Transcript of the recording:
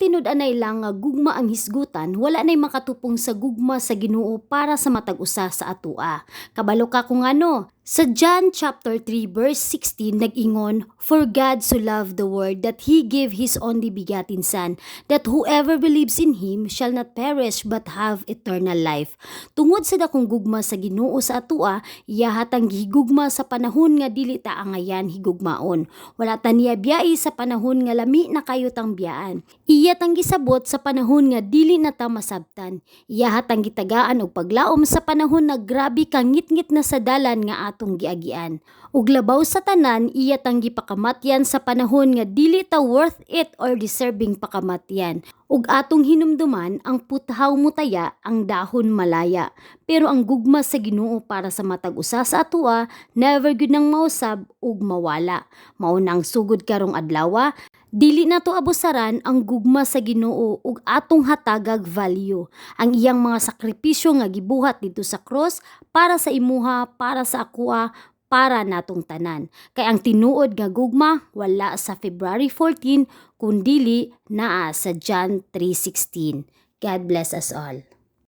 tinud-anay lang nga gugma ang hisgutan, wala nay makatupong sa gugma sa Ginoo para sa matag usa sa atoa. Kabalo ka kung ano? Sa John chapter 3 verse 16 nag-ingon, "For God so loved the world that He gave His only begotten Son, that whoever believes in Him shall not perish but have eternal life." Tungod sa dakong gugma sa Ginoo sa atoa, iyaha tang gihigugma sa panahon nga dili ta angayan higugmaon. Wala ta niya biyai sa panahon nga lami na kayo tang biyaan. Iya tang gisabot sa panahon nga dili na ta masabtan. Iyaha tang gitagaan og paglaom sa panahon na grabe ka ngitngit na sa dalan nga atong giagian. Ug labaw sa tanan, iya tang gipakamatyan sa panahon nga dili ta worth it or deserving pakamatyan. Ug atong hinumduman, ang puthaw mutaya, ang dahon malaya. Pero ang gugma sa Ginoo para sa matag usa sa atoa, never gyud nang mausab ug mawala. Mao nang sugod karong adlaw, dili nato abusaran ang gugma sa Ginoo ug atong hatagag value. Ang iyang mga sakripisyo nga gibuhat didto sa cross para sa imuha, para sa akoa, para natong tanan. Kay ang tinuod nga gugma wala sa February 14 kundili naa sa John 3:16. God bless us all.